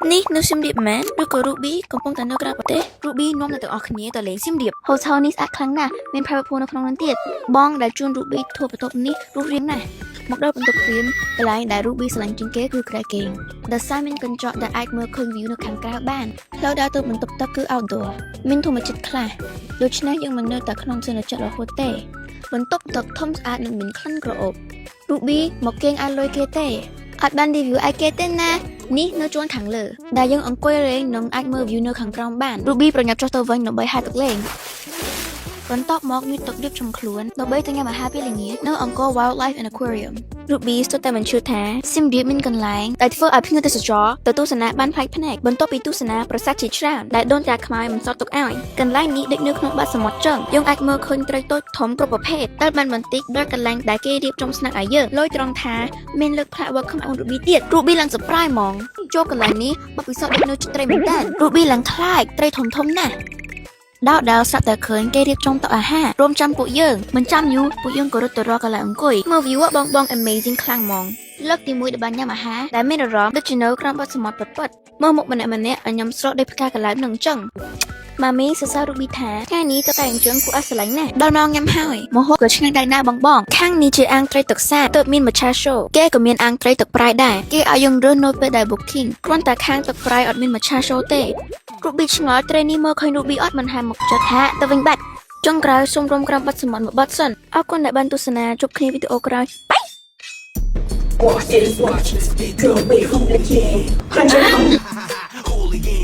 នេះនៅសៀមរាបមែនឬក៏ Ruby កំពុងតែនៅក្រៅប្រទេស Ruby នាំអ្នកទាំងអស់គ្នាទៅលេងសៀមរាប Hotel នេះស្អាតខ្លាំងណាស់មាន private pool នៅក្នុងនោះទៀតបងដែលជូន Ruby ធ្វើបន្ទប់នេះរូបរាងណាស់មកដល់បន្ទប់ព្រាមកន្លែងដែល Ruby ស្រឡាញ់ជាងគេគឺគ្រែគេងដោយសារមានកញ្ចក់ដែលអាចមើលឃើញ view នៅខាងក្រៅបានផ្លូវដើរទៅបន្ទប់ទឹកគឺ outdoor មានធម្មជាតិខ្លះដូច្នេះយើងមិននៅតែក្នុងសន្និចិត្តរហូតទេបន្ទប់ទឹកធំស្អាតនិងមានក្លិនក្រអូប Ruby មកគេងឲ្យលុយគេទេអត់បាន review ឲ្យគេទេណានេះនៅជួនខាងលើដែលយើងអង្គុយលេងនិងអាចមើល view នៅខាងក្រោមបាន Ruby ប្រញាប់ចុះទៅវិញដើម្បីហែលទឹកលេងបន្ទាប់មកងូតទឹករៀបចំខ្លួនដើម្បីទៅញ៉ាំអាហារពេលល្ងាចនៅអង្គរ Wildlife and Aquarium។ Ruby ស្ទើរតែមិនជឿថាសៀមរាបមានកន្លែងដែលធ្វើឲ្យភ្ញៀវទេសចរទៅទស្សនាបានប្លែកភ្នែកបន្ទាប់ពីទស្សនាប្រាសាទជាច្រើនដែលដូនតាខ្មែរមិនសល់ទុកឲ្យកន្លែងនេះដូចនៅក្នុងបាតសមុទ្រចឹងយើងអាចមើលឃើញត្រីតូចធំគ្រប់ប្រភេទដែលបានបន្តិចដល់កន្លែងដែលគេរៀបចំស្នាក់ឲ្យយើងលយត្រង់ថាមានលើកផ្លាក welcome on Ruby ទៀត Ruby ឡើង surprise ហ្មងចូលកន្លែងនេះបទពិសោធន៍ដូចនៅចិត្តត្រីមែនតើ Ruby ឡើងខ្លាចត្រីធំធំណាស់ដល់ដល់ស្រាប់តែឃើញគេរៀបចំតុអាហាររួមចាំពួកយើងមិនចាំយូរពួកយើងក៏រត់ទៅរកកន្លែងអង្គុយមើល view បងបង amazing ខ្លាំងហ្មងលើកទី1ដែលបានញ៉ាំអាហារដែលមានអារម្មណ៍ដូចជានៅក្រោមបាតសមុទ្រពិតៗមើលមុខម្នាក់ម្នាក់ឲ្យញ៉ាំស្រស់ដូចផ្កាកន្លែងនឹងចឹងម៉ាមីសរសើរ Ruby ថាថ្ងៃនេះទៅតែអញ្ជើញគួរឲ្យស្រឡាញ់ណាស់ដល់ម៉ោងញ៉ាំហើយម្ហូបក៏ឆ្ងាញ់ដែរណាបងបងខាងនេះជាអាងត្រីទឹកសាបទើបមានមច្ឆា show គេក៏មានអាងត្រីទឹកប្រៃដែរគេឲ្យយើងរើសនៅពេលដែល booking គ្រាន់តែខាងទឹកប្រៃអត់មានមច្ឆា show ទេ Ruby ឆ្ងល់ត្រីនេះមើលឃើញ Ruby អត់មិនហាមកចិត្តហាទៅវិញបាត់ចុងក្រោយសូមរំក្រំបាត់សមុទ្រមួយបត់សិនអរគុណដែលបានទស្សនាជួបគ្នាវីដេអូក្រោយ bye. Watch this, watch this big girl, wait, hooligan. 100. Hooligan.